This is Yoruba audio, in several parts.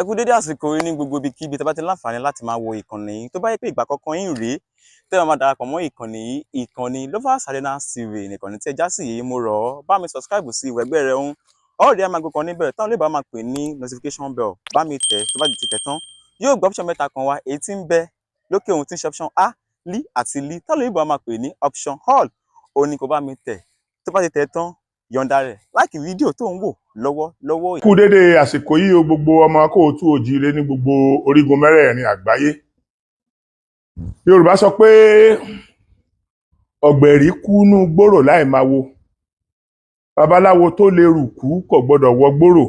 Ẹ kú dédé àsìkò yìí ní gbogbo ibikíbi tẹ́ bá ti láǹfààní láti máa wo ìkànnì yìí. Tó bá yẹ pé ìgbà àkọ́kọ́ yín rèé tẹ́ ẹ máa darapọ̀ mọ́ ìkànnì yìí, ìkànnì Lovers Arena TV nìkànnì tí ẹ já sí yìí, mo rọ̀ ọ́, bá mi subscribe sí ìwẹ̀gbẹ́ rẹ̀ ń ọ̀rẹ́ ẹ̀ máa gbé kan níbẹ̀ táwọn olóòbá máa pè ní notification bell. Bá mi tẹ̀. Tó bá ti tẹ̀ tán, yóò gbé option mẹ́ta kan wá, èyí tí ń bẹ lókè ohun tí ń ṣe option A, L àti L, táwọn olóòbá máa pè ní option all. Òun ni kó bá mi tẹ̀. Tó bá ti tẹ̀ tán, yọ̀ǹda rẹ̀, like fídíò tó ń wò lọ́wọ́ lọ́wọ́ yìí. Kú dédé àsìkò yìí o, gbogbo ọmọ káàárọ̀ oòjíire ní gbogbo orígun mẹ́rẹ̀ẹ̀rin àgbáyé. Yorùbá sọ pé ọ̀gbẹ̀rì kúnú gbòrò láì máa wo babaláwo tó lè rùkú kò gbọ́dọ̀ wọ gbòrò,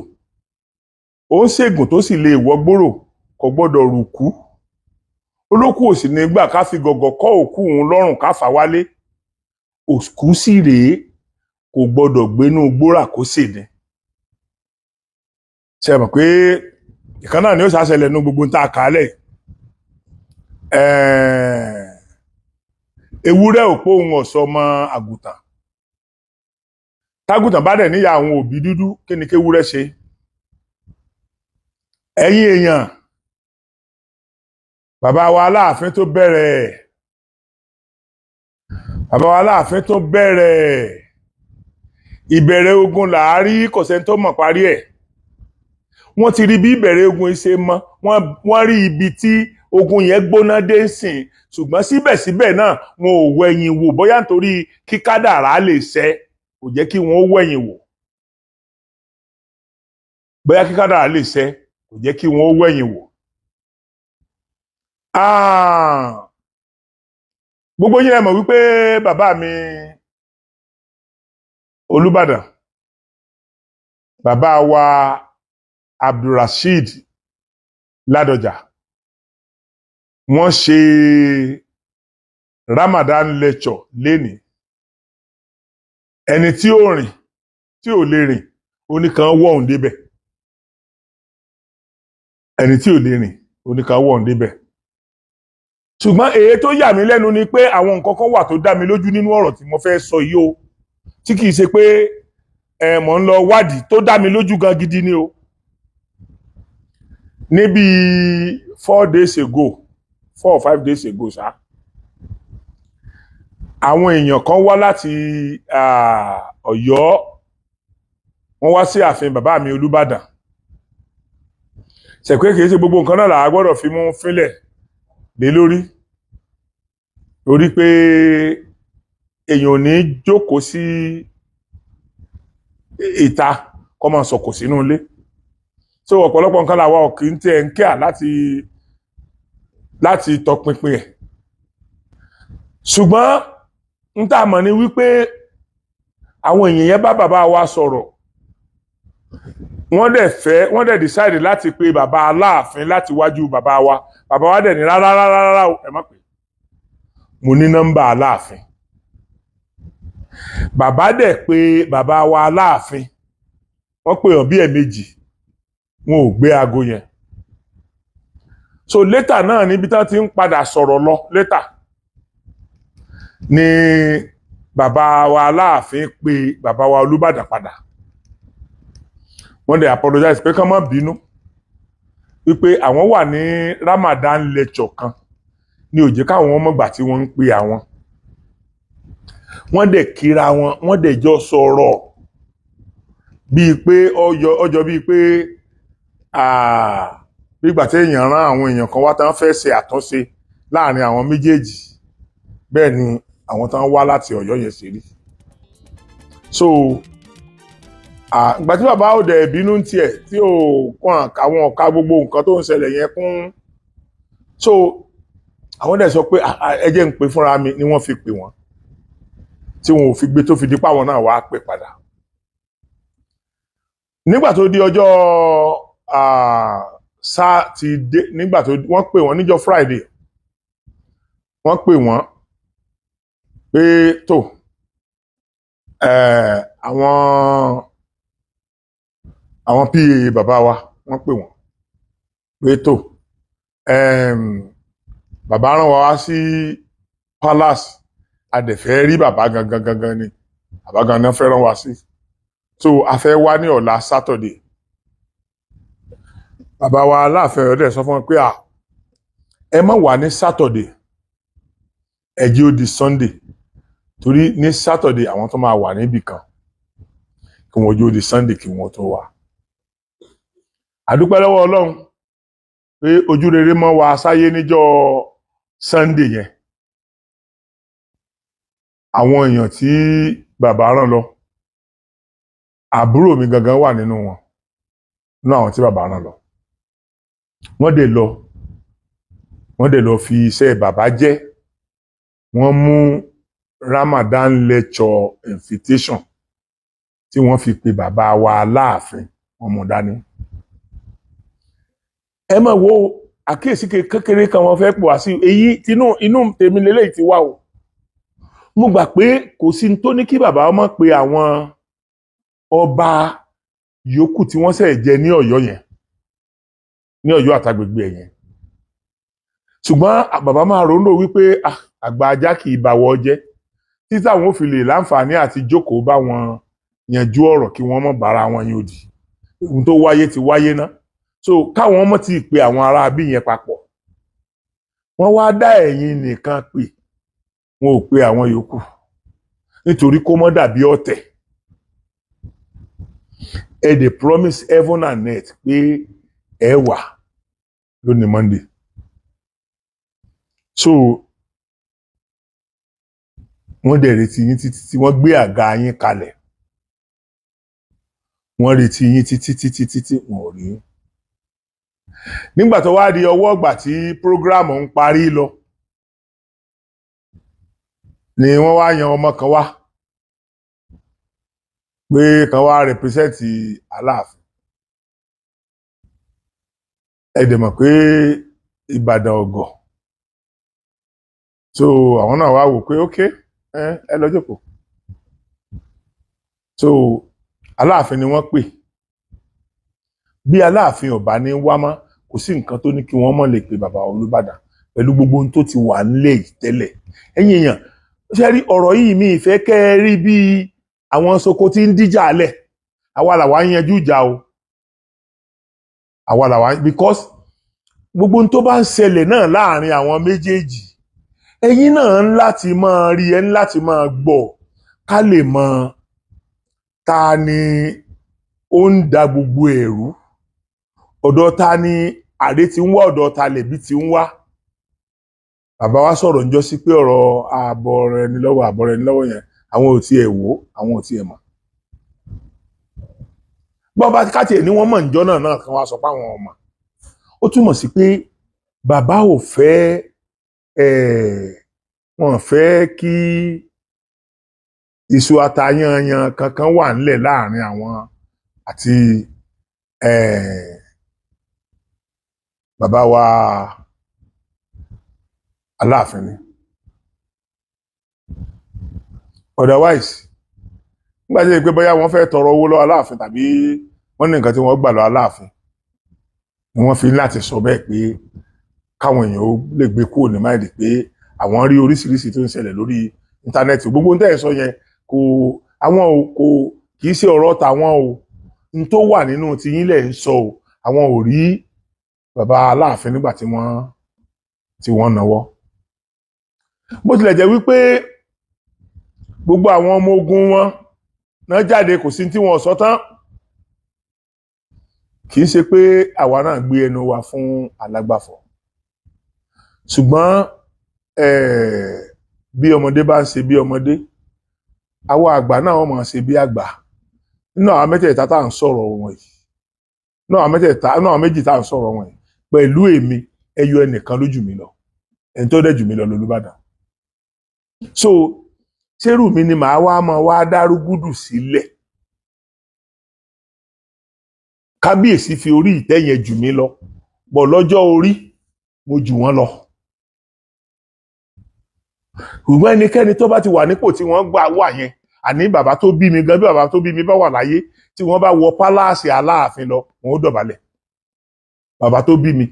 ó ń ṣègùn tó sì lè wọ gbòrò kò gbọ́dọ̀ rùkú. Olókù ò sì ní gbà ká fi gọ̀gọ̀ kọ́ òkú òun lọ́rùn ká fà wálé. Òkú sì rèé, kò gbọ́dọ̀ gbénú gbórà kó sì ní. Ṣe mọ̀ pé ìkan náà ni ó ṣàṣẹlẹ̀ nu gbogbo tá a kà á lẹ̀? Ewúrẹ́ ò pé òun ọ̀sọ́ ọmọ àgùntàn. Tágùntàn bá dẹ̀ níyà àwọn òbí dúdú, kí ni kéwúrẹ́ ṣe? Ẹ̀yin èèyàn, bàbá wa Aláàfin tó bẹ̀rẹ̀, bàbá wa Aláàfin tó bẹ̀rẹ̀, ìbẹ̀rẹ̀ ogun làárí, kò sẹ́ni tó mọ̀ parí ẹ̀. Wọ́n ti rí bí ìbẹ̀rẹ̀ ogun yìí ṣe mọ́. Wọ́n rí ibi tí ogun yẹn gbóná dé sìn, ṣùgbọ́n síbẹ̀síbẹ̀ náà, wọn ò wẹ̀yìn wò, bóyá nítorí kí kádàrá lè ṣẹ kò jẹ́ kí wọ́n ó wẹ̀yìn wò, bóyá kí kádàrá lè ṣẹ kò jẹ́ kí wọ́n ó wẹ̀yìn wò. Ah, gbogbo yín ẹ mọ̀ wípé bàbá mi Olúbàdàn, bàbá wa Abdulrasheed Ládọjà, wọ́n ṣe Ramadan lecture lénìí. Ẹni tí ó rìn, tí ò lè rìn, oníkan wọ̀ òun débẹ̀. Ẹni tí ò lè rìn, oníkan wọ̀ òun débẹ̀. Ṣùgbọ́n èyí tó yà mí lẹ́nu ni pé àwọn nǹkan kan wà tó dá mi lójú nínú ọ̀rọ̀ tí mo fẹ́ sọ yìí o, tí kìí ṣe pé ẹ mọ̀ ń lọ wádìí, tó dá mi lójú gan gidi ni o. Níbi 4 days ago, 4 or 5 days ago ṣá, àwọn èèyàn kan wá láti Ọ̀yọ́, wọ́n wá sí ààfin bàbá mi Olúbàdàn. Ṣẹ̀pẹ́ kìí ṣe gbogbo nǹkan náà làá gbọ́dọ̀ fi mú fínlẹ̀ lé lórí, torí pé èèyàn ò ní jókòó sí ìta kó máa sọ̀kò sínú ilé. So ọ̀pọ̀lọpọ̀ nǹkan làwa ò kì í tẹ̀ ń kíà láti tọpinpin ẹ̀. Ṣùgbọ́n n tá a mọ̀ ni wípé àwọn èèyàn yẹn bá bàbá wa sọ̀rọ̀, wọ́n dẹ̀ fẹ́, wọ́n dẹ̀ decide láti pe bàbá Aláàfin láti wájú bàbá wa. Bàbá wa dẹ̀ ní, "Rárá, rárá, rárá o, ẹ má pè, mo ní nọ́mbà Aláàfin." Bàbá dẹ̀ pé bàbá wa Aláàfin, wọ́n pè wọ́n bí ẹ̀ẹ̀mejì, wọn ò gbé aago yẹn. So later náà, níbi tí wọ́n ti ń padà sọ̀rọ̀ lọ later ni bàbá wa Aláàfin pé bàbá wa Olúbàdàn padà. Wọ́n dẹ̀ apologize pé kán má bínú, wípé àwọn wà ní Ramadan lecture kan ní ó jẹ́ káwọn mọ̀gbà tí wọ́n ń pe àwọn. Wọ́n dẹ̀ kíra wọn, wọ́n dẹ̀ jọ sọ̀rọ̀ bíi pé ọjọ́ ọjọ́ bíi pé bí ìgbà tí èèyàn rán àwọn èèyàn kan wá tán fẹ́ ṣe àtúnṣe láàrin àwọn méjèèjì. Bẹ́ẹ̀ ni àwọn tán wá láti Ọ̀yọ́ yẹn ṣe rí. So ìgbà tí bàbá ò dẹ̀ bínú ń tiẹ̀, tí ò kàn àwọn ọ̀ka gbogbo nǹkan tó ń ṣẹlẹ̀ yẹn kún, so àwọn dẹ̀ sọ pé, "Ah, ah, ẹ jẹ́ ń pè fúnra mi," ni wọ́n fi pè wọ́n tí wọn ò fi gbé, tó fi dípò àwọn náà wá pè padà. Nígbà tó di ọjọ́ Sátidé, nígbà tó wọ́n pè wọ́n níjọ́ Friday, wọ́n pè wọ́n pé tó àwọn PA bàbá wa, wọ́n pè wọ́n pé tó bàbá rán wa wá sí palace, a dẹ̀ fẹ́ rí bàbá gangan gangan ni, bàbá gangan fẹ́ rán wa sí, so a fẹ́ wá ní ọ̀la Saturday. Bàbá wa Aláàfin Ọ̀yọ́ dẹ̀ sọ fún wọn pé, à, ẹ má wà ní Saturday, ẹ jẹ́ ó di Sunday, torí ní Saturday àwọn tó máa wà níbì kan, kí wọ́n jẹ́ ó di Sunday kí wọ́n tó wà. Àdúpẹ́ lọ́wọ́ Ọlọ́run pé ojú rere mọ́ wa sáyé níjọ́ Sunday yẹn. Àwọn èèyàn tí bàbá rán lọ, àbúrò mi gangan wà nínú wọn, nínú àwọn tí bàbá rán lọ. Wọ́n dẹ̀ lọ fi iṣẹ́ bàbá jẹ́. Wọ́n mú Ramadan lecture invitation tí wọ́n fi pe bàbá wa Aláàfin, wọ́n mú dání. Ẹ máa wo àkíyèsí kékeré kan wọ́n fẹ́ pò wá sí èyí tinú inú tèmi lélẹ́yìí ti wá o. Mo gbà pé kò sí ní tó ní kí bàbá ọmọ pe àwọn ọba yòókù tí wọ́n ṣẹ̀ jẹ ní Ọ̀yọ́ yẹn, ní Ọ̀yọ́ àtàgbègbè ẹ̀ yẹn, ṣùgbọ́n bàbá máa ronú wípé, ah, àgbà ajá kì í bàwọ̀ jẹ́ títí àwọn ò fi lè láǹfààní àti jókòó bá wọn yanjú ọ̀rọ̀, kí wọ́n mọ̀ bára wọn yóò di ohun tó wáyé ti wáyé ná. So káwọn ọmọ ti pe àwọn ará bí yẹn papọ̀, wọ́n wá dá ẹ̀yin nìkan pè, wọn ò pe àwọn yòókù, nítorí kó mọ́ dàbí ọ̀tẹ̀. Ẹ dẹ̀ promise heaven and earth pé ẹ wà lónìí Monday. So wọ́n dẹ̀ retí yín títí tí wọ́n gbé àga yín kalẹ̀. Wọ́n retí yín títí títí títí, wọn ò rí yín. Nígbà tó wá di ọwọ́ ìgbà tí program ń parí lọ ni wọ́n wá yan ọmọ kan wá pé kan wá represent Aláàfin. Ẹ dẹ̀ mọ̀ pé Ìbàdàn ọ̀gọ̀, so àwọn náà wá wò pé ok, ẹ lọ jókòó. So Aláàfin ni wọ́n pè. Bí Aláàfin ò bá ní wá mọ́, kò sí nǹkan tó ní kí wọ́n mọ̀ lè pe bàbá Olúbàdàn pẹ̀lú gbogbo ohun tó ti wà nílẹ̀ yìí tẹ́lẹ̀. Ẹ̀yin èèyàn, ṣe rí ọ̀rọ̀ yìí, mi ìfẹ́ kẹ́ ẹ rí bí àwọn Soko tí ń díjà lẹ̀. Àwa làwa ń yanjú ìjà o, àwa làwa, because gbogbo ohun tó bá ń ṣẹlẹ̀ náà láàrin àwọn méjèèjì, ẹ̀yin náà ń láti máa rí, ẹ ń láti máa gbọ́, ká lè mọ ta ni ó ń da gbogbo ẹ̀rú, ọ̀dọ̀ ta ni àrè ti ń wá, ọ̀dọ̀ ta lẹ̀bi ti ń wá. Bàbá wa sọ̀rọ̀ níjọ́ sí pé ọ̀rọ̀ ààbọ̀ rẹ ni lọ́wọ́, ààbọ̀ rẹ ni lọ́wọ́ yẹn, àwọn ò tiẹ̀ wò ó, àwọn ò tiẹ̀ mọ̀. Bọ́n bá káti ẹ̀ ní wọ́n mọ̀ níjọ́ náà náà kan wá sọ pé àwọn ọmọ, ó túmọ̀ sí pé bàbá ò fẹ́ ẹ̀, wọ́n fẹ́ kí iṣu atayanyan kankan wà ńlẹ̀ láàrin àwọn àti bàbá wa Aláàfin ni. Otherwise, nígbà tí pé bóyá wọ́n fẹ́ tọrọ owó lọ́wọ́ Aláàfin tàbí wọ́n ní nǹkan tí wọ́n gbà lọ́wọ́ Aláàfin ni wọ́n fi láti sọ bẹ́ẹ̀, pé káwọn èèyàn ó lè gbé kúrò ní mind pé àwọn rí oríṣiríṣi tó ń ṣẹlẹ̀ lórí íńtánẹ́ẹ̀tì. Gbogbo ohun tẹ́ ẹ̀ sọ yẹn, kò àwọn ò kò kì í ṣe ọ̀rọ̀ tàwọn o. N tó wà nínú tiyín lẹ̀ ń sọ o. Àwọn ò rí bàbá Aláàfin nígbà tí wọ́n náwó. Bó tilẹ̀ jẹ́ wípé gbogbo àwọn ọmọ ogun wọn náà jáde, kò sí tí wọn sọ tán. Kì í ṣe pé àwa náà gbé ẹnu wa fún alágbàfọ̀, ṣùgbọ́n bí ọmọdé bá ń ṣe bí ọmọdé, àwa àgbà náà wọ́n máa ṣe bí àgbà. Nínú àwọn mẹ́tẹ̀ẹ̀ta tá à ń sọ̀rọ̀ wọn yìí, nínú àwọn mẹ́tẹ̀ẹ̀ta, nínú àwọn méjì tá à ń sọ̀rọ̀ wọn yìí pẹ̀lú èmi, ẹyọ ẹnìkan ló jù mí lọ. Ẹni tó dẹ̀ jù mí lọ lOlúbàdàn. So ṣérù mi ni màá wá máa wá dárúgúdù sílẹ̀? Kábíyèsí fi orí ìtẹ́ yẹn jù mí lọ bọ̀, lọ́jọ́ orí mo jù wọ́n lọ. Ṣùgbọ́n ẹnikẹ́ni tó bá ti wà nípò tí wọ́n gbà wà yẹn, àní bàbá tó bí mi gan, bí bàbá tó bí mi bá wà láyé, tí wọ́n bá wọ palace Aláàfin lọ, wọn ó dọ̀bálẹ̀. Bàbá tó bí mi,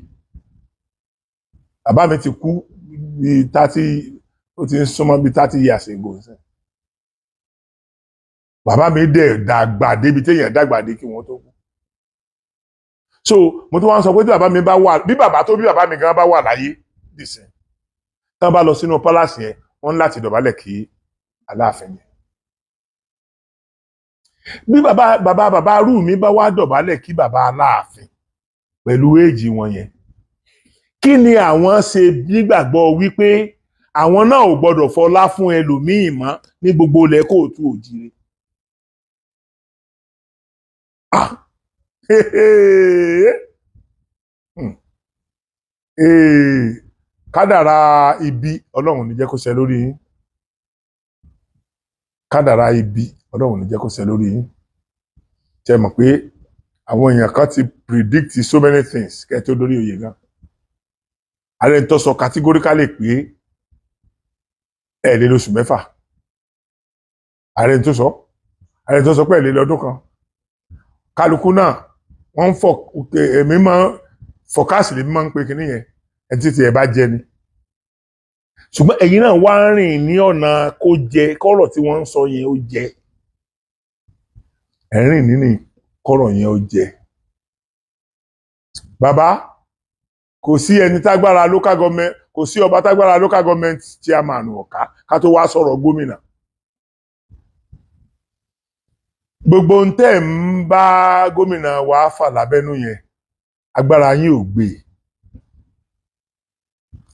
bàbá mi ti kú bíi 30, ó ti ń súnmọ́ bíi 30 years ago nsìn. Bàbá mi dẹ̀ dàgbà débi téèyàn dàgbà dé kí wọ́n tó kú. So mo tún wá ń sọ pé tí bàbá mi bá wà, bí bàbá tó bí bàbá mi gan bá wà láyé dìsín, tán bá lọ sínú palace yẹn, wọ́n ní láti dọ̀bálẹ̀ kí Aláàfin ni. Bí bàbá bàbá bàbá rú mi bá wá dọ̀bálẹ̀ kí bàbá Aláàfin pẹ̀lú éèjì wọn yẹn, kí ni àwọn ṣe nígbàgbọ́ wípé àwọn náà ò gbọ́dọ̀ fọlá fún ẹlòmíì mọ́ ní gbogbo ilẹ̀ káàárọ̀ oòjíire? Ah! Kádàrá ibi, Ọlọ́run ò ní jẹ́ kó ṣẹ lórí yín. Kádàrá ibi, Ọlọ́run ò ní jẹ́ kó ṣẹ lórí yín. Ṣe mọ̀ pé àwọn èèyàn kan ti predict so many things kẹ́ ẹ tó dórí oyè gan? Ààrẹ ń tó sọ categorically pé ẹ lè lóṣù 6. Ààrẹ ń tó sọ pé ẹ lè lọ́dún kan. Kálukú náà wọ́n ń fọ. Èmi máa forecast, lèmi máa ń pe kinní yẹn, ẹ títí ẹ bá jẹ ni. Ṣùgbọ́n ẹ̀yin náà wá ń rìn ní ọ̀nà kó jẹ kọ́rọ̀ tí wọ́n ń sọ yẹn ó jẹ. Ẹ̀ ń rìn nínú kọ́rọ̀ yẹn ó jẹ. Bàbá, kò sí ẹni tágbára local government, kò sí ọba tágbára local government chairman ọ̀ká, ká tó wá sọ̀rọ̀ gómìnà. Gbogbo ohun tẹ́ ń bá gómìnà wa fà lábẹ́nú yẹn, agbára yín ò gbé,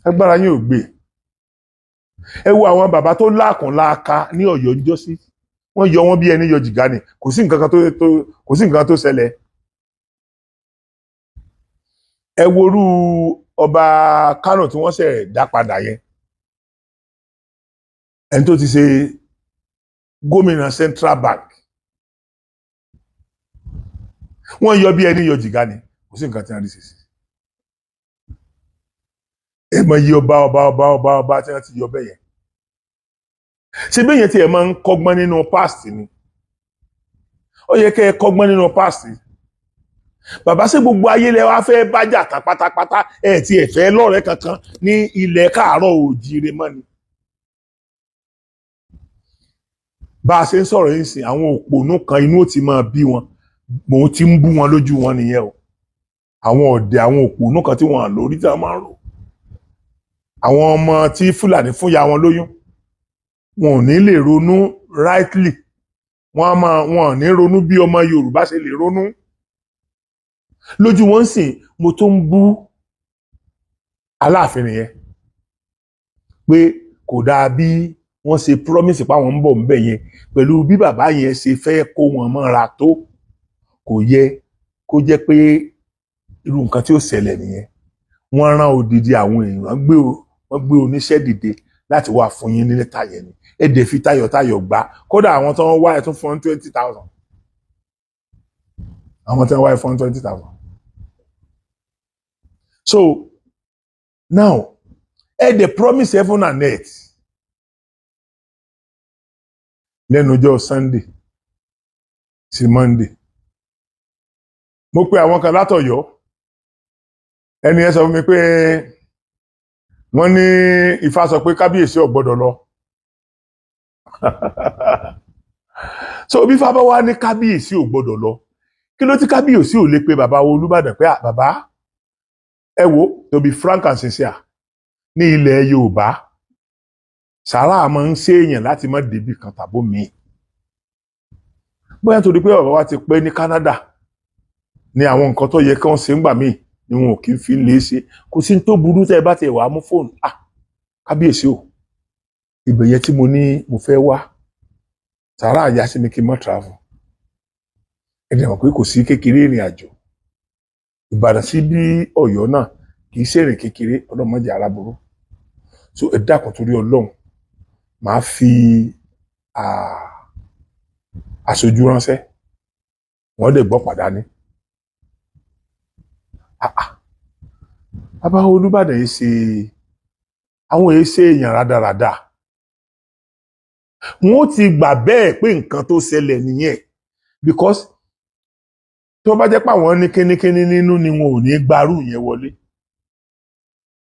agbára yín ò gbé. Ẹ wo àwọn bàbá tó láàkùn láaka ní Ọ̀yọ́ ń jọ́sí, wọ́n yọ wọ́n bí ẹni yọ jìgá ni. Kò sí nǹkan kan tó kò sí nǹkan tó ṣẹlẹ̀. Ẹ worú ọba Kánò tí wọ́n ṣẹ̀ dá padà yẹn, ẹni tó ti ṣe gómìnà Central Bank, wọ́n yọ bí ẹni yọ jìgá ni. Kò sí nǹkan tí wọ́n rí ṣe sí. Ẹ mọ iye ọba ọba ọba ọba ọba tí wọ́n ti yọ bẹ́ẹ̀ yẹn. Ṣé bẹ́ẹ̀ yẹn tí ẹ máa ń kọ́gbọ́n nínú past ni? Ó yẹ kẹ́ ẹ kọ́gbọ́n nínú past. Bàbá, ṣé gbogbo ayé lẹ wá fẹ́ bájà tán pátápátá? Ẹ ti ẹ fẹ́ lọ́rẹ̀ẹ́ kankan ní ilẹ̀ káàárọ̀ òjíire mọ́ ni? Bá a ṣe ń sọ̀rọ̀ yìí sìn, àwọn òpònú kan, inú ó ti máa bí wọn. Mò ń ti ń bú wọn lójú wọn nìyẹn o. Àwọn ọ̀dẹ̀, àwọn òpònú kan tí wọ́n lórí tí wọ́n máa ń rò, àwọn ọmọ tí Fúlàní fún ya wọn lóyún, wọn ò ní lè ronú rightly. Wọn á máa, wọn ò ní ronú bí ọmọ Yorùbá ṣe lè ronú. Lójú wọn sìn, mo tó ń bú Aláàfin nìyẹn pé kò dáa bí wọ́n ṣe promise páwọn ń bọ̀ ńbẹ̀ yẹn, pẹ̀lú bí bàbá yẹn ṣe fẹ́ kó wọn mọ́ra tó, kò yẹ kó jẹ́ pé irú nǹkan tí ó ṣẹlẹ̀ nìyẹn. Wọ́n rán odidi àwọn èèyàn, wọ́n gbé oníṣẹ́ dìde láti wá fún yín ní lẹ́tà yẹn ni. Ẹ dẹ̀ fi tayọ̀tayọ̀ gbà. Kódà àwọn tó ń wá ẹ̀ tún fún 20,000. Àwọn tó ń wá ẹ̀ fún 20,000. So now, ẹ dẹ̀ promise heaven and earth lẹ́nu ọjọ́ Sunday sí Monday. Mo pe àwọn kan látọ̀yọ́. Ẹni ẹ sọ fún mi pé wọ́n ní Ifá sọ pé kábíyèsí ò gbọ́dọ̀ lọ. So bí Ifá bá wá ní kábíyèsí ò gbọ́dọ̀ lọ, kí ló tí kábíyèsí ò lè pe bàbá wo Olúbàdàn pé, "Ah, bàbá, ẹ wo"? To be frank and sincere, ní ilẹ̀ Yorùbá, sàrà máa ń ṣèèyàn láti má débi kan tàbó míì. Bóyá nítorí pé bàbá wa ti pẹ́ ní Canada ní, àwọn nǹkan tó yẹ kí wọ́n ṣe ń gbà míì ni wọn ò kí ń fi lè ṣe. Kò sí ní tó burú tẹ́ ẹ bá ti wàá mú fóònù, "Ah, kábíyèsí o, ibẹ̀ yẹn tí mo ní mo fẹ́ wá, sàrà àyà sí mi kí n má travel." Ẹ dẹ̀ mọ̀ pé kò sí kékeré ìrìn àjò Ìbàdàn sí bí Ọ̀yọ́ náà, kì í ṣèrìn kékeré. Ọlọ́mọdé aláburú. So ẹ dákun, torí Ọlọ́run, màá fi aṣojú ránṣẹ́, wọ́n lè gbọ́ pàdánì. Ah, ah. Bàbá Olúbàdàn yìí ṣe, àwọn yìí ṣe èèyàn rádaràda. Wọn ó ti gbà bẹ́ẹ̀ pé nǹkan tó ṣẹlẹ̀ nìyẹn, because tó bá jẹ́ pé àwọn ní kínníkínní nínú ni, wọn ò ní gbarú yẹn wọlé.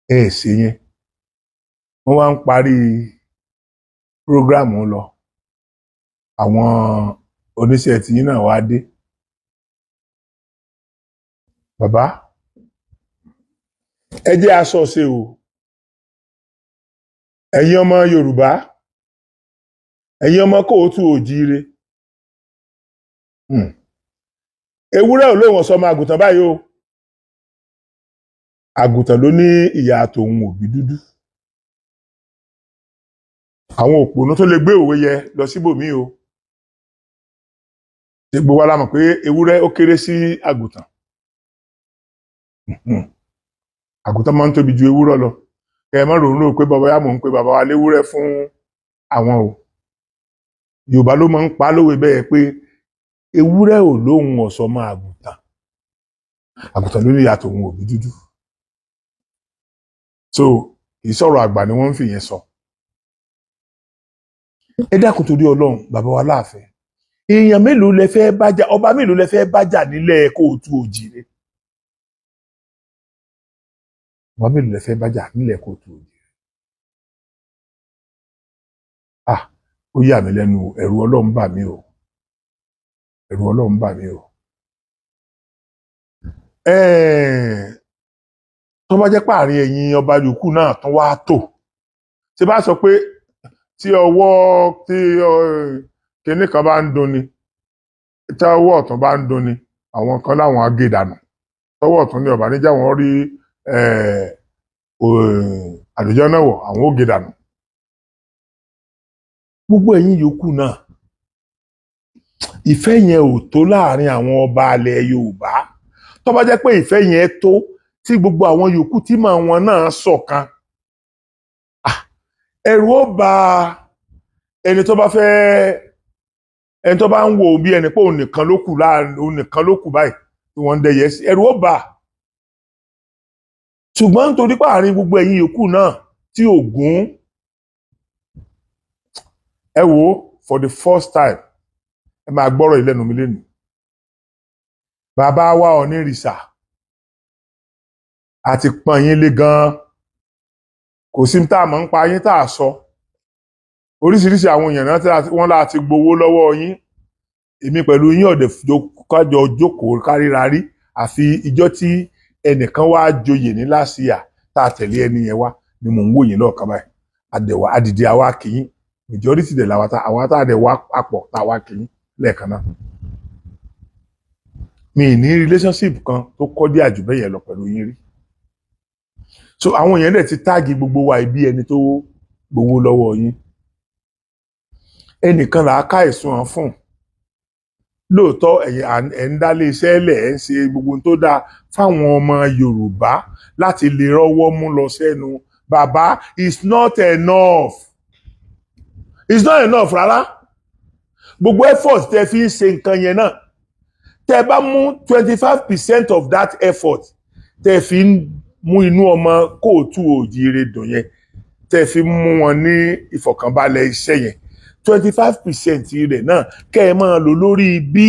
Ẹ ṣe yẹn, wọ́n wá ń parí program lọ, àwọn oníṣẹ́ tìyín náà wá dé. Bàbá, ẹ jẹ́ aṣọ ṣe o. Ẹ̀yin ọmọ Yorùbá, ẹ̀yin ọmọ kóòtù òjíire, Ewúrẹ́ ò lóun ọ̀sọ́mọ àgùntàn báyìí o. Àgùntàn ló ní ìyá tòun òbí dúdú. Àwọn òpònú tó lè gbé òwe yẹ lọ síbòmí o. Ṣé gbogbo wa la mọ̀ pé ewúrẹ́ ó kéré sí àgùntàn? Àgùntàn máa ń tóbi ju ewúrẹ́ lọ. Kẹ ẹ má rò ó rò pé bàbá yà mò ń pe bàbá wa léwúrẹ́ fún àwọn o. Yorùbá ló máa ń pa lówe bẹ́ẹ̀ pé ewúrẹ́ ò lóhun ọ̀sọ́mọ àgùntàn, àgùntàn ló ní ìyá tòun òbí dúdú. So ìsọ̀rọ̀ àgbà ni wọ́n ń fìyẹn sọ. Ẹ dákun, torí Ọlọ́run, bàbá wa láàfin, èèyàn mélòó lẹ fẹ́ bájà? Ọba mélòó lẹ fẹ́ bájà nílẹ̀ kóòtù òjìrè? Ọba mélòó lẹ fẹ́ bájà nílẹ̀ kóòtù òjìrè? Ah, ó yà mí lẹ́nu o. Ẹ̀rù Ọlọ́run bà mí o, ẹ̀rù Ọlọ́run bà mí o. Tó bá jẹ́ páàrin ẹ̀yin ọba yòókù náà tún wá tò, tí bá sọ pé tí ọwọ́ tí kinní kan bá ń dunni, tí ọwọ́ ọ̀tún bá ń dunni, àwọn kan láwọn á gé dànù. Tọwọ́ ọ̀tún ní ọ̀bà níjà wọn rí àlùjọ náà wọ̀, àwọn ó gé dànù. Gbogbo ẹ̀yin yòókù náà, ìfẹ́ yẹn ò tó láàrin àwọn ọba alẹ̀ Yorùbá. Tó bá jẹ́ pé ìfẹ́ yẹn tó, tí gbogbo àwọn yòókù tí màá wọn náà ṣọ̀kan, ẹ̀rù ó bà ẹni tó bá fẹ́, ẹni tó bá ń wò bí ẹni pé òun nìkan ló kù láàrin, òun nìkan ló kù báyìí tí wọ́n ń dẹyẹ sí, ẹ̀rù ó bà. Ṣùgbọ́n nítorí pé àárín gbogbo ẹ̀yin yòókù náà tí ògún, ẹ wò ó, for the first time, ẹ máa gbọ́rọ̀ ìlẹ́nu mi lẹ́nu. Bàbá wa Ọ̀nìrìṣà, àti pọ́n yín lé gan-an. Kò sí tá a mọ̀ ń pa yín tá a sọ. Oríṣiríṣi àwọn èèyàn náà tí wọ́n láti gbowó lọ́wọ́ yín. Èmi pẹ̀lú yín ọ̀dẹ̀ kájọ jókòó káríra rí, àfi ìjọ́ tí ẹnìkan wá joyè ní last year tá a tẹ̀lé ẹni yẹn wá ni mò ń wò yín lọ́ọ̀kan báyìí. Àdẹ̀wà àdìdì àwa kìín, majority dẹ̀ làwa tá àwa tá a dẹ̀ wá papọ̀ tá a wá kìín lẹ́ẹ̀kan náà. Mi ní relationship kan tó kọ́ dé àjù bẹ́yẹn lọ pẹ̀lú yín rí. So àwọn èèyàn dẹ̀ ti tag gbogbo wa bí ẹni tó gbowó lọ́wọ́ yín. Ẹnìkan là á ká ẹ̀sùn hàn fún. Lóòótọ́, ẹ̀yin ẹ̀ ń dálé iṣẹ́ lẹ̀, ẹ̀ ń ṣe gbogbo ohun tó dáa fáwọn ọmọ Yorùbá láti lè rọ́wọ́ mú lọ sẹ́nu. Bàbá, it's not enough, it's not enough rárá. Gbogbo effort tẹ fi ń ṣe nǹkan yẹn náà, tẹ bá mú 25% of that effort tẹ fi ń mú inú ọmọ kóòtù òjìire dùn yẹn, tẹ fi mú wọn ní ìfọ̀kànbalẹ̀ iṣẹ́ yẹn, 25% rẹ̀ náà kẹ́ ẹ máa lò lórí bí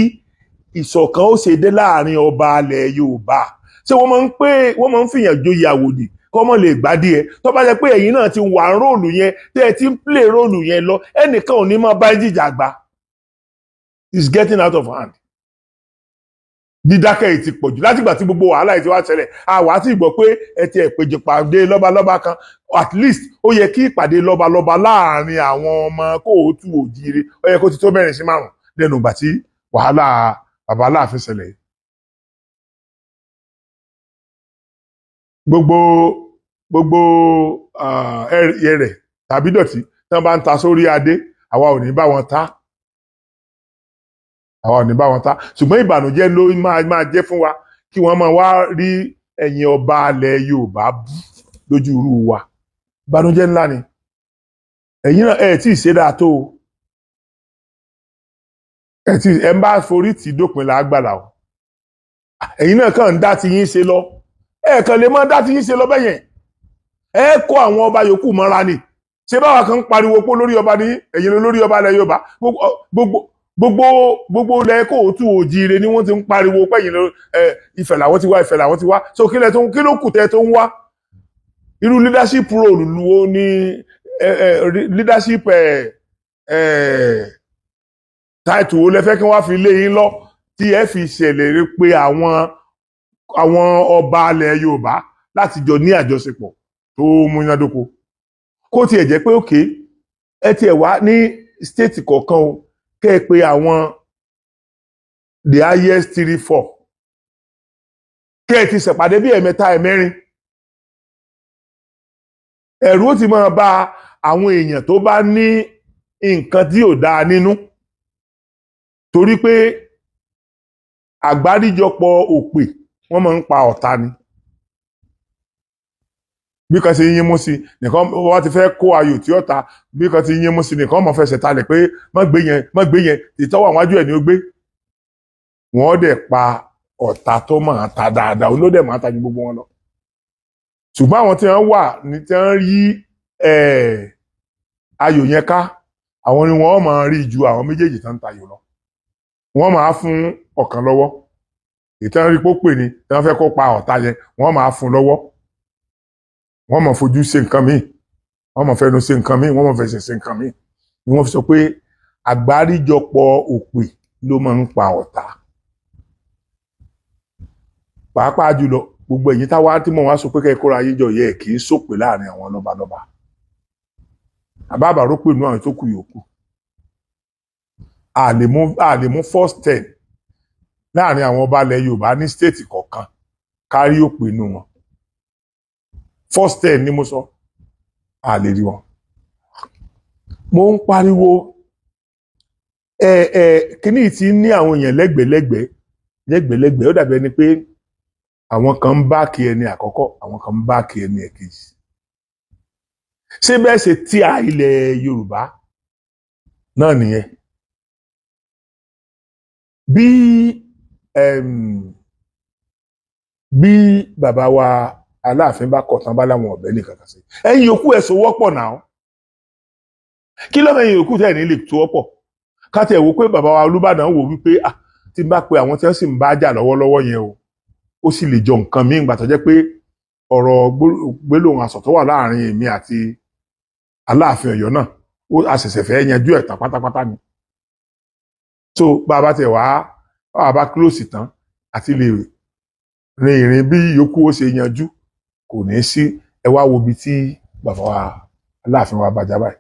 ìṣọ̀kan ó ṣe dé láàrin ọba alẹ̀ Yorùbá. Ṣé wọ́n máa ń pé wọ́n máa ń fìyàn joyè àwòdì kọ́ mọ̀ lè gbádìí ẹ̀? Tó bá jẹ́ pé ẹ̀yin náà ti wà ń role yẹn, tẹ́ ẹ ti ń play role yẹn lọ, ẹnìkan ò ní máa bá jíjà gbà. It's getting out of hand. Dídákẹ́ yìí ti pọ̀ jù. Látìgbà tí gbogbo wàhálà yìí ti wá ṣẹlẹ̀, àwa ti gbọ́ pé ẹ ti ẹ̀ péjọ pàdé lọ́balọ́ba kan. At least, ó yẹ kí ìpàdé lọ́balọ́ba láàrin àwọn ọmọ kóòtù òjíire, ó yẹ kó ti tó mẹ́rin sí márùn lẹ́nu ìgbà tí wàhálà bàbá Aláàfin ṣẹlẹ̀ yìí. Gbogbo ẹrẹ̀ tàbí dọ̀tí tí wọ́n bá ń ta sórí adé, àwa ò ní bá wọn ta, àwa ò ní bá wọn ta. Ṣùgbọ́n ìbànújẹ́ ló máa jẹ́ fún wa kí wọ́n máa wá rí ẹ̀yìn ọba alẹ̀ Yorùbá bú lójú irú wa. Ìbànújẹ́ ńlá ni. Ẹ̀yin náà, ẹ̀ tí ì ṣe dáa tó o. Ẹ̀ tí ẹ̀ ń bá forí tì í dópin là á gbàlà o. Ẹ̀yin náà kàn ń dá ti yín ṣe lọ. Ẹ̀ kàn lè má dá ti yín ṣe lọ bẹ́yẹn. Ẹ kó àwọn ọba yòókù mọ́ra ni. Ṣé báwa kan ń pariwo pé olórí ọba ní ẹ̀yin lórí ọba ilẹ̀ Yorùbá? Gbogbo ilẹ̀ kóòtù òjìire ni wọ́n ti ń pariwo pé ẹ̀yin ẹ Ifẹ̀ làwọn ti wá, Ifẹ̀ làwọn ti wá. So kí lẹ tó kí ló kù tẹ́ tó ń wá? Irú leadership role wo ni ẹ ẹ leadership ẹ ẹ title wo lẹ fẹ́ kí wọ́n fi lé yín lọ tí ẹ fi ṣèlérí pé àwọn Àwọn ọba ilẹ̀ Yorùbá láti jọ ní àjọṣepọ̀ tó múnádóko, kó tiẹ̀ jẹ́ pé òkè ẹ tiẹ̀ wá ní state kọ̀ọ̀kan o, kẹ́ ẹ pé àwọn the highest three, four, kẹ́ ẹ ti ṣèpàdé bí ẹ̀mẹ́ta, ẹ̀mẹ́rin. Ẹ̀rù ó ti máa bà àwọn èèyàn tó bá ní nǹkan tí ò dáa nínú, torí pé àgbáríjọpọ̀ òpè, wọ́n máa ń pa ọ̀tá ni. Bí kan ṣe ń yín mú sí nìkan, wọ́n ti fẹ́ kó ayò tí ọ̀tá. Bí kan ti yín mú sí nìkan, mọ̀ fẹsẹ̀ talẹ̀ pé má gbé yẹn, má gbé yẹn, ìtọ́wọ̀ àwọn ajú ẹ̀ ni ó gbé. Wọ́n dẹ̀ pa ọ̀tá tó máa ta dáadáa, olódẹ̀ máa ta ju gbogbo wọn lọ. Ṣùgbọ́n àwọn tí wọ́n wà ní tí wọ́n rí ayò yẹn ká, àwọn ni wọ́n máa rí ju àwọn méjèèjì tó ń tayò lọ. Wọ́n máa fún ọ̀kan lọ́wọ́, ìtàn rí pópè ni tí wọ́n fẹ́ kó pa ọ̀tá yẹn, wọ́n máa fún lọ́wọ́. Wọ́n máa fojú ṣe nǹkan míì, wọ́n máa fẹnu ṣe nǹkan míì, wọ́n máa fẹsẹ̀ ṣe nǹkan míì. Ni wọ́n fi sọ pé àgbáríjọpọ̀ òpè ló máa ń pa ọ̀tá. Pàápàá jùlọ, gbogbo ẹ̀yin táwa tí mò ń wá sọ pé kẹ́ ẹ kóra yín jọ yẹ, kì í sòpè láàrin àwọn lọ́balọ́ba. Àbábàrò pè nú àwọn tó kù yòókù. A lè mú first 10 láàrin àwọn ọba ilẹ̀ Yorùbá ní state kọ̀ọ̀kan, kárí òpè nù wọn. First 10 ni mo sọ, a lè rí wọn. Mo ń pariwo ẹ ẹ kíní tí ní àwọn èèyàn lẹ́gbẹ̀lẹ́gbẹ̀ lẹ́gbẹ̀lẹ́gbẹ̀. Ó dàbí ẹni pé àwọn kan ń back ẹni àkọ́kọ́, àwọn kan ń back ẹni ẹ̀kejì. Ṣé bẹ́ẹ̀ ṣe tí a ilẹ̀ Yorùbá náà nìyẹn? Bí bàbá wa Aláàfin bá kọ̀ tán, bá láwọn ọ̀bẹ nìkan kan sí, ẹ̀yin yòókù ẹ̀ sowọ́pọ̀ náà. Kí ló mẹ́yìn yòókù tẹ̀ ní lè sowọ́pọ̀? Ká tiẹ̀ wò pé bàbá wa Olúbàdàn wò wípé, ah, tí n bá pe àwọn tí wọ́n sì ń bá jà lọ́wọ́lọ́wọ́ yẹn o, ó sì lè jọ nǹkan míì gbà tó jẹ́ pé ọ̀rọ̀ gbólóhùn asọ̀ tó wà láàrin èmi àti Aláàfin Ọ̀yọ́ náà, ó àṣẹ̀ṣẹ̀ fẹ́ yanjú ẹ̀ tán pátápátá ni. So bá a bá tiẹ̀ wá, bá a bá close tán, àti lè rin ìrìn bí yòókù ó ṣe yanjú kò ní sí. Ẹ wá wo ibi tí bàbá wa Aláàfin wa bàjá báyìí.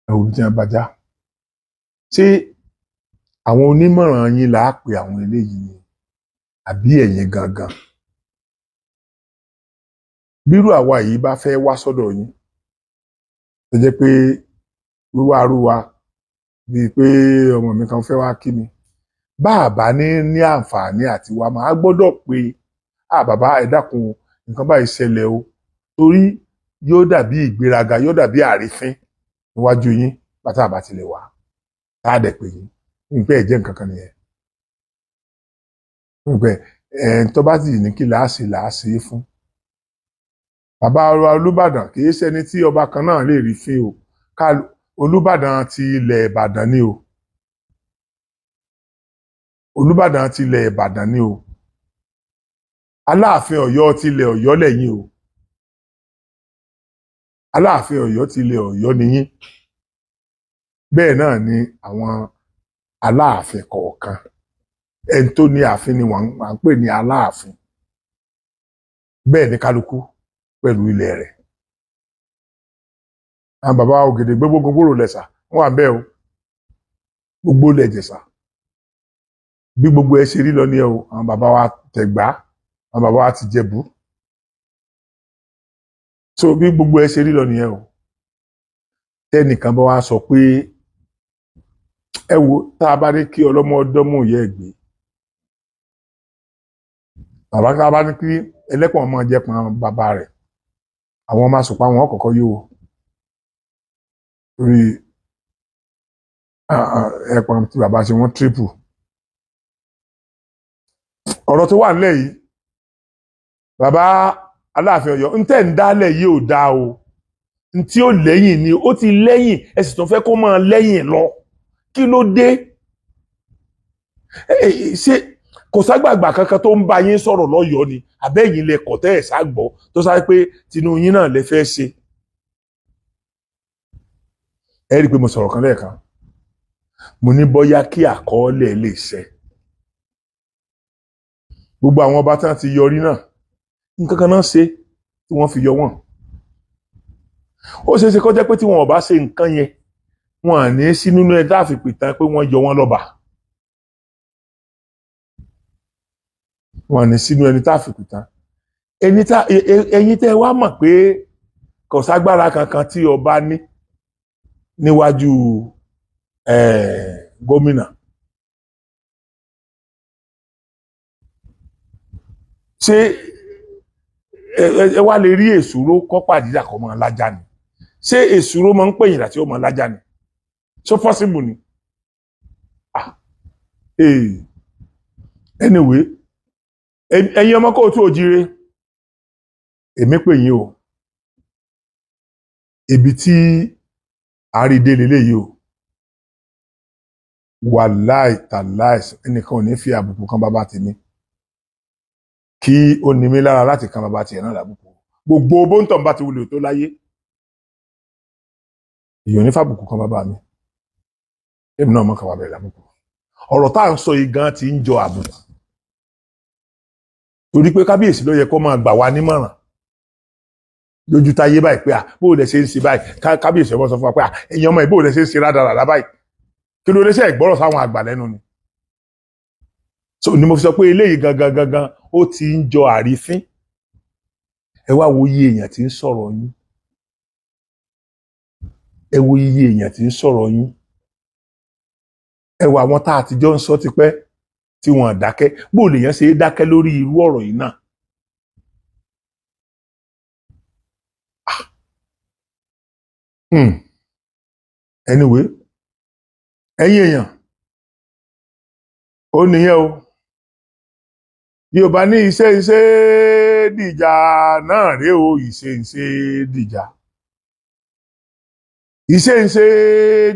Ẹ wo ibi tí wọ́n bàjá. Ṣé àwọn onímọ̀ràn yín là á pè àwọn eléyìí ni, àbí ẹ̀yin gangan? Bírú àwa yìí bá fẹ́ wá sọ́dọ̀ yín, tó jẹ́ pé wíwá arúwa bíi pé ọmọ mi kan fẹ́ wá kí mi, bá a bá ní àǹfààní àti wá, máa gbọ́dọ̀ pé, à bàbá, ẹ dákun, nǹkan báyìí ṣẹlẹ̀ o, torí yóò dàbí ìgbéraga, yóò dàbí àrífín níwájú yín bàtà àbá tilẹ̀ wá tá a dẹ̀ pè yín. Nǹkan ẹ̀ jẹ́ nǹkan kan nìyẹn. Nǹkan ẹ̀ tó bá sì ní kí làásì làásì fún bàbá wa Olúbàdàn, kì í ṣẹni tí ọba kan náà lè rí fín o. Ká Olúbàdàn ti ilẹ̀ Ìbàdàn ni o, Olúbàdàn ti ilẹ̀ Ìbàdàn ni o. Aláàfin Ọ̀yọ́ ti ilẹ̀ Ọ̀yọ́ lẹ́yìn o. Aláàfin Ọ̀yọ́ ti ilẹ̀ Ọ̀yọ́ nìyín. Bẹ́ẹ̀ náà ni àwọn aláàfin kọ̀ọ̀kan. Ẹni tó ní ààfin ni wọ́n à ń pè ní aláàfin. Bẹ́ẹ̀ ni kálukú pẹ̀lú ilẹ̀ rẹ̀. Àwọn bàbá Ògèdè gbogbo gbòòrò lẹ̀sà wọ́n wà bẹ́ẹ̀ o. Gbogbo ilẹ̀ Ìjẹ̀ṣà, bí gbogbo ẹ ṣe rí lọ ní ẹ o. Àwọn bàbá wa Tẹ̀gbá, àwọn bàbá wa ti Jẹ̀bú. So bí gbogbo ẹ ṣe rí lọ nìyẹn o. Tẹnìkan bá wa sọ pé, ẹ wo, tá a bá ní kí ọlọ́mọ ọdọ́mú yẹ ẹ gbé bàbá, tá a bá ní kí ẹlẹ́pọ̀n ọmọ jẹ pọn bàbá rẹ̀, àwọn ọmọ àsùpá wọn kọ̀kọ́ yóò torí ẹ̀pọ̀n tí bàbá ṣe wọ́n triple. Ọ̀rọ̀ tó wà nílẹ̀ yìí, bàbá Aláàfin Ọ̀yọ́, ń tẹ̀ ń dálẹ̀ yìí ò dáa o. Ń tí ó lẹ́yìn ni ó ti lẹ́yìn, ẹ sì tún fẹ́ kó máa lẹ́yìn lọ. Kí ló dé? Ṣé kò ságbàgbà kankan tó ń bá yín sọ̀rọ̀ lọ́yọ̀ọ́ ni, àbẹ́yìn lẹ kọ̀ tẹ́ ẹ̀ ságbọ́ tó sáré pé tinú yín náà lè fẹ́ ṣe? Ẹ rí i pé mo sọ̀rọ̀ kan lẹ́ẹ̀kan, mo ní bóyá kí àkọọ́lẹ̀ lè ṣẹ. Gbogbo àwọn ọba tí wọ́n ti yọrí náà, nǹkan kan náà ṣe tí wọ́n fi yọ wọ́n. Ó ṣeé ṣe kó jẹ́ pé tí wọn ò bá ṣe nǹkan yẹn, wọn à ní sí nínú ẹ dáàfi pìtàn pé wọ́n yọ wọ́n lọ́ba. Wọn à ní sínú ẹni tá a fi pìtàn. Ẹni tá ẹ̀yin tẹ́ wá mọ̀ pé kò ságbára kankan tí ọba ní níwájú gómìnà. Ṣé ẹ wá lè rí èsúró kọ́ pàdídà kọ́ mọ́ lájà ni? Ṣé èsúró máa ń pèyìn àti ó máa lájà ni? So possible ni? Ah, anyway, ẹ̀yin ọmọ kóòtù òjíire, èmi pè yín o. Ibi tí àrídé leléyìí o. Wàláì tàláì, ẹnìkan ò ní fi àbùkù kan bàbá tèmi kí ó ní mí lára láti kan bàbá tiẹ̀ náà lábùkù. Gbogbo bóńtọ̀ bá ti wulẹ̀ tó láyé, èèyàn ní fàbùkù kan bàbá mi, èmi náà mọ̀ kàn bàbá ẹ̀ lábùkù. Ọ̀rọ̀ tá à ń sọ yìí gan ti ń jọ àbùkù, torí pé kábíyèsí ló yẹ kó máa gbà wá nímọ̀ràn lójú táyé báyìí pé à bó lẹ ṣe ń ṣe báyìí. Kábíyèsí ọmọ sọ fún wa pé à ẹ̀yin ọmọ yìí, bó lẹ ṣe ń ṣe rádaràdá báyìí, kí ló lè ṣe ìgbọ́rọ̀ sáwọn àgbà lẹ́nu ni. So ni mo fi sọ pé eléyìí gangan gangan ó ti ń jọ àrífín. Ẹ wá wo iye èèyàn tí ń sọ̀rọ̀ yín, ẹ wo iye èèyàn tí ń sọ̀rọ̀ yín, ẹ wo àwọn tá a ti jọ ń sọ tipẹ́ tí wọ́n dákẹ́. Bó lèèyàn ṣe é dákẹ́ lórí irú ọ̀rọ̀ yìí náà? Anyway, ẹ̀yin èèyàn, ó nìyẹn o. Yorùbá ní iṣẹ́ iṣẹ́ dìjà náà rèé o. Ìṣe ìṣe dìjà, ìṣe ìṣe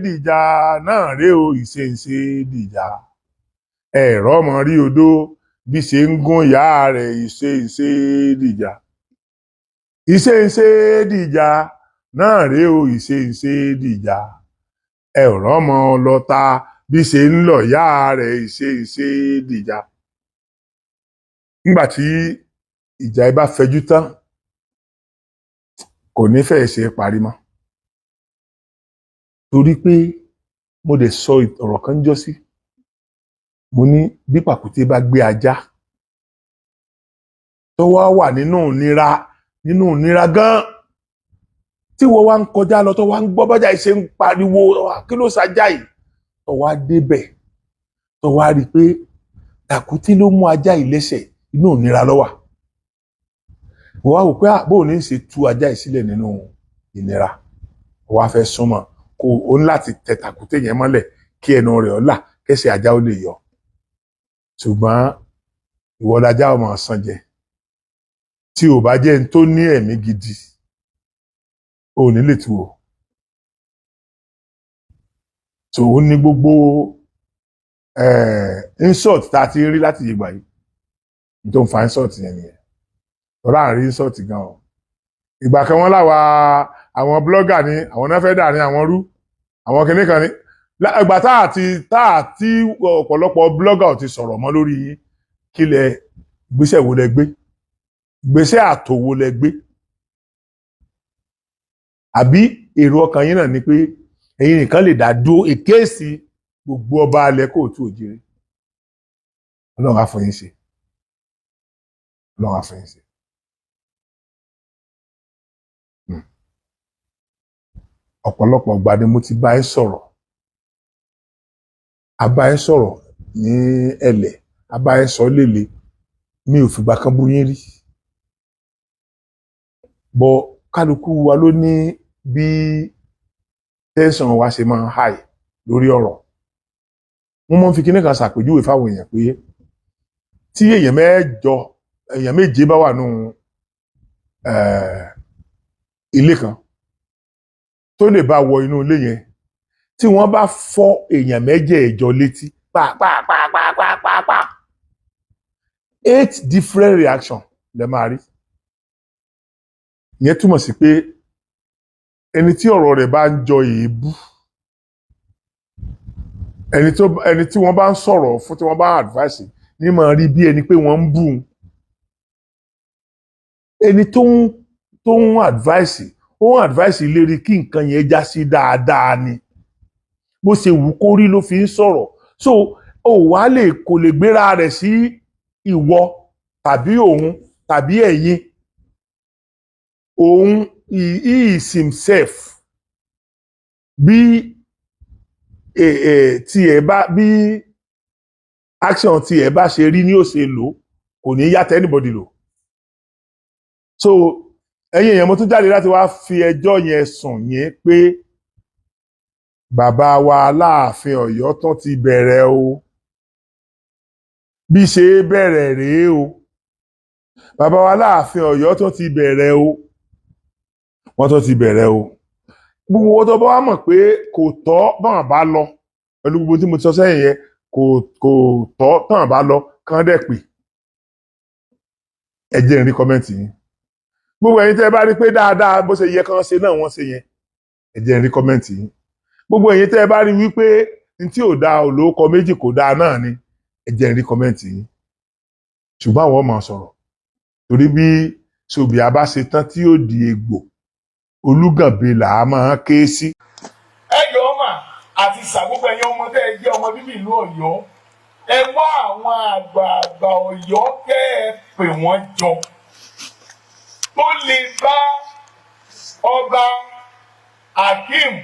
dìjà náà rèé o. Ìṣe ìṣe dìjà, ẹ̀rọ ọmọ rí odó bí ṣe ń gún ìyá rẹ̀. Ìṣe ìṣe dìjà, ìṣe ìṣe dìjà náà rèé o. Ìṣe ìṣe dìjà, ẹ̀rọ ọmọ ọlọ́ta bí ṣe ń lọ ìyá rẹ̀. Ìṣe ìṣe dìjà. Nígbà tí ìjà yìí bá fẹjú tán, kò ní fẹ́ ṣe é parí mọ́, torí pé mo lè sọ ọ̀rọ̀ kan jọ sí. Mo ní bí pàkúté bá gbé ajá tó wá wà nínú ìnira, nínú ìnira gan, tí wọ́n wá ń kọjá lọ, tó wá ń gbọ́ bọ́jà yìí ṣe ń pariwo, kí ló ṣajá yìí, tó wá débẹ̀, tó wá rí i pé tàkúté ló mú ajá yìí lẹ́sẹ̀, inú ìnira ló wà. Wọ́n wá wò pé bóun ní í ṣe tú ajá yìí sílẹ̀ nínú ìnira. Wọ́n wá fẹ́ súnmọ́, kó o ní láti tẹ tàkúté yẹn mọ́lẹ̀ kí ẹnu rẹ̀ ó là, kẹsẹ̀ ajá ó lè yọ. Ṣùgbọ́n ìwọ lajá ọmọ ọ̀sán jẹ. Tí ò bá jẹ́ ẹni tó ní ẹ̀mí gidi, ò ní lè tú o. So ó ní gbogbo insult tá a ti rí láti ìgbà yìí tó ń fa insult yẹn nìyẹn. Tọ́lá à ń rí insult gan o. Ìgbà kan wọ́n láwa àwọn blogger ni àwọn náà fẹ́ dà ní àwọn rú àwọn kinní kan ní ìgbà tá àti tá àti ọ̀pọ̀lọpọ̀ blogger ò ti sọ̀rọ̀ mọ́ lórí yín. Kí lẹ gbéṣẹ́ wo lẹ gbé, gbéṣẹ́ àtò wo lẹ gbé? Àbí èrò ọkàn yín náà ni pé ẹ̀yin nìkan lè dá dúró èkéèsì gbogbo ọba alẹ́ kóòtù òjìrì? Ọlọ́run á fún yín ṣe, Ọlọ́run á fún yín ṣe. Ọ̀pọ̀lọpọ̀ ìgbà ni mo ti bá yín sọ̀rọ̀, a bá yín sọ̀rọ̀ ní ẹ̀lẹ̀, a bá yín sọ lélẹ̀, mi ò fìgbà kan bú yín rí. Bọ̀ kálukú wa ló ní bí tẹ́sán wa ṣe máa ń háì lórí ọ̀rọ̀. Wọ́n máa ń fi kinní kan ṣàpèjúwe fáwọn èèyàn pé tí èèyàn mẹ́jọ, èèyàn méje bá wà nù ilé kan tó lè bá wọ inú ilé yẹn, tí wọ́n bá fọ́ èèyàn mẹ́jẹ̀ẹ̀jọ létí pàápàápàápàápàá, 8 different reaction lẹ máa rí. Ìyẹn túmọ̀ sí pé ẹni tí ọ̀rọ̀ rẹ̀ bá ń jọ èébú, ẹni tí wọ́n bá ń sọ̀rọ̀ fún, tí wọ́n bá ń advice, Ní máa rí bí ẹni pé wọ́n ń bù ú. Ẹni tó ń advice, ó ń advice lérí kí nǹkan yẹn já sí dáadáa ni. Bó ṣe wù kó rí ló fi ń sọ̀rọ̀. So ó wàá lè kò lè gbéra rẹ̀ sí ìwọ tàbí òun tàbí ẹ̀yin. Òun, he is himself. Bí tiẹ̀ bá, bí action tiẹ̀ bá ṣe rí ní ó ṣe lò, kò ní yàtọ̀ anybody lò. So ẹ̀yin èèyàn, mo tún jáde láti wá fi ẹjọ́ yẹn sùn yín pé bàbá wa Aláàfin Ọ̀yọ́ tán ti bẹ̀rẹ̀ o. Bí ṣe bẹ̀rẹ̀ rèé o. Bàbá wa Aláàfin Ọ̀yọ́ tán ti bẹ̀rẹ̀ o, wọ́n tún ti bẹ̀rẹ̀ o. Gbogbo owó tó bá wà mọ̀ pé kò tọ́ báwọn bá lọ pẹ̀lú gbogbo tí mo ti sọ sẹ́yìn yẹn, kò tọ́ tán bá lọ kán dẹ̀ pè. Ẹ jẹ́ n rí comment yín. Gbogbo ẹ̀yin tẹ́ bá rí pé dáadáa bó ṣe yẹ kán ṣe náà wọ́n ṣe yẹn, ẹ jẹ́ n rí comment yín. Gbogbo ẹ̀yin tẹ́ bá rí wípé n tí ò dáa ò lóko méjì, kò dáa náà ni, ẹ jẹ́ n rí comment yín. Ṣùgbọ́n àwọn máa sọ̀rọ̀ torí bí Ṣòbíà bá ṣe tán tí yóò di egbò, Olúgànbe là á máa ké sí. Ẹ jọ̀ọ́ mà àti sàgbógbó, ẹ̀yin ọmọ tẹ́ ẹ jẹ́ ọmọ bíbí ìlú Ọ̀yọ́, ẹ wá àwọn àgbààgbà Ọ̀yọ́ kẹ́ ẹ pè wọ́n jọ tó lè bá ọba Akeem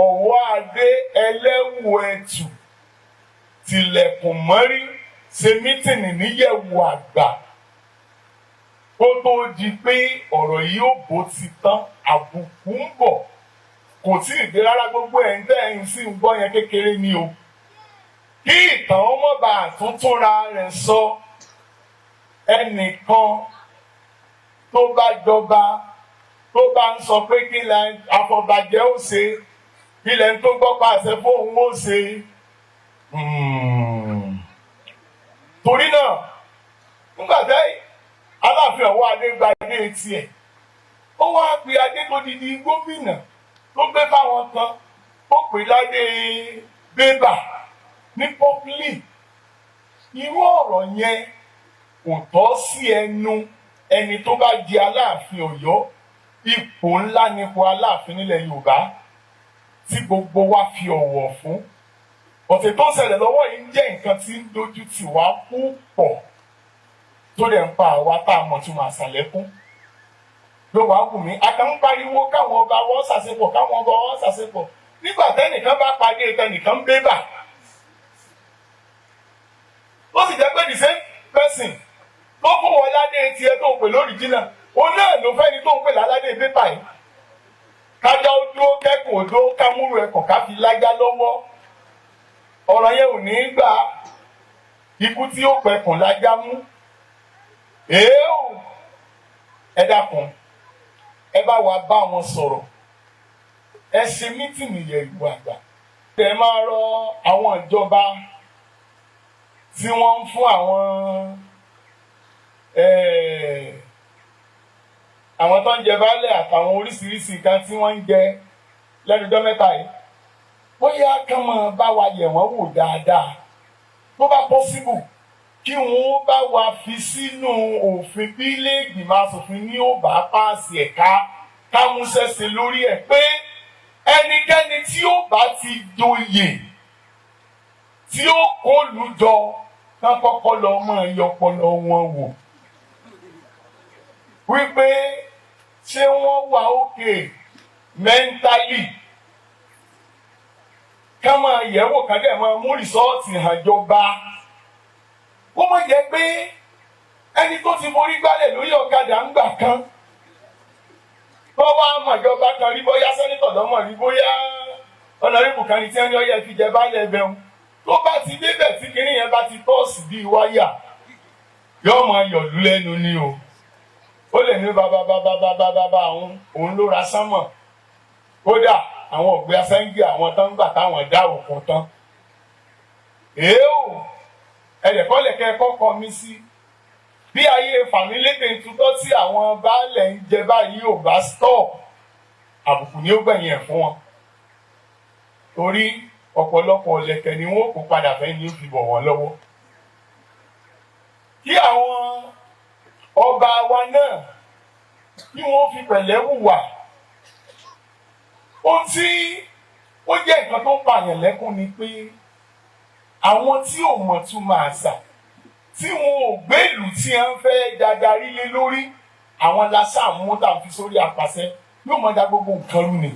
Ọwọ́adé Ẹlẹ́wù Ẹ̀tù tilẹ̀kùn mọ́rí ṣe meeting níyẹ̀wò àgbà kó tó di pé ọ̀rọ̀ yìí ó bó ti tán. Àbùkù ń bọ̀, kò tí ì dé rárá. Gbogbo ẹ̀ ń tẹ́ ẹ̀ ń sì ń gbọ́ yẹn kékeré ni o. Kí ìtàn ọmọ bá àtúntúnra rẹ̀ sọ, ẹnìkan tó bá jọba, tó bá ń sọ pé kí lẹ àfọ̀bàjẹ́ ó ṣe, kí lẹ tó gbọ́ pàṣẹ fóun ó ṣe. Torí náà, nígbà tẹ́ Aláàfin Ọwọ́ Adé gba adé tiẹ̀, ó wá pe adé tó di di gómìnà tó gbé fáwọn kan, ó pè ládé bébà ní public. Irú ọ̀rọ̀ yẹn kò tọ́ sí ẹnu ẹni tó bá di Aláàfin Ọ̀yọ́. Ipò ńlá nípò Aláàfin nílẹ̀ Yorùbá tí gbogbo wa fi ọ̀wọ̀ fún. Ọ̀tẹ̀ tó ń ṣẹlẹ̀ lọ́wọ́ yìí ń jẹ́ nǹkan tí ń dojú tì wá púpọ̀, tó dẹ̀ ń pa àwa tá a mọ̀ tí wọ́n àṣàlẹ́kún ló wàá wù mí. A kàn ń pariwo káwọn ọba wọn ṣàṣepọ̀, káwọn ọba wọn ṣàṣepọ̀. Nígbà tẹ́nìkan bá padé tẹnìkan ń bébà, ó sì jẹ́ pé the same person tó fún wọn ládé tiẹ̀ tó ń pè lórí jìnnà, òun náà ló fẹ́ni tó ń pè láládé pépà yìí. Kájá ó dúró, kẹ́kọ̀ọ́ ó dúró, kámúrú ẹ̀kọ́ ká fi lájá lọ́wọ́. Ọ̀rọ̀ yẹn ò ní í gbà. Ikú tí ó pẹkùn lájá mú èèó. Ẹ dákun, ẹ bá wa bá wọn sọ̀rọ̀, ẹ ṣe meeting yẹ̀wò àgbà. Ẹ máa rọ àwọn ìjọba tí wọ́n ń fún àwọn tó ń jẹ baálẹ̀ àtàwọn oríṣiríṣi nǹkan tí wọ́n ń jẹ lẹ́nu ọjọ́ mẹ́ta yìí, bóyá kán máa bá wa yẹ̀ wọ́n wò dáadáa. Tó bá possible, kí wọ́n bá wa fi sínú òfin, bí ilé ìgbìmọ̀ asòfin ní ó bá pass ẹ̀ka kámúṣẹ́ṣe lórí ẹ̀, pé ẹnikẹ́ni tí ó bá ti joyè tí ó kó lùjọ kán kọ́kọ́ lọ máa yọpọlọ wọn wò wípé ṣé wọ́n wà okay mentally. Ká máa yẹ̀wò, ká dẹ̀ máa mú result hàn jọba. Kó má jẹ́ pé ẹni tó ti forí gbálẹ̀ lórí ọ̀kadà ń gbà kan tó wá mọ̀jọba kan rí, bóyá senator lọ́mọ rí, bóyá honourable kan ní tí wọ́n ní ọyẹ́ fi jẹ baálẹ̀ ẹbẹ̀ wọn, tó bá ti débẹ̀ tí kinní yẹn bá ti tọ́ọ̀sì bíi wáyà, yóò máa yọ̀lú lẹ́nu ni o. Ó lè ní bàbá bàbá bàbá bàbá àwọn òun ló ra sánmọ̀, kódà àwọn ògbé asẹ́ńgì àwọn tán gbà táwọn dá òkun tán. Èèó, ẹ̀rẹ̀kọ́lẹ̀kẹ́ kọ́kọ́ mi sí bí ayé fàmílétè ń tutọ́ tí àwọn baálẹ̀ ń jẹ báyìí ò bá stop, àbùkù ni ó gbẹ̀yìn ẹ̀ fún wọn, torí ọ̀pọ̀lọpọ̀ ọ̀lẹ̀kẹ̀ ni wọ́n kó padà fẹ́ ní ó fi bọ̀ wọ́n lọ́wọ́. Kí àwọn ọba wa náà, kí wọ́n fi pẹ̀lẹ́ hùwà. Ohun tí ó jẹ́ nǹkan tó ń pààyàn lẹ́kún ni pé àwọn tí ò mọ̀ túmọ̀ àṣà, tí wọn ò gbé ìlú tí wọ́n fẹ́ dadarí lé lórí, àwọn lásà mú tá à ń fi sórí àpàṣẹ, yóò mọ̀ dá gbogbo nǹkan rú ni.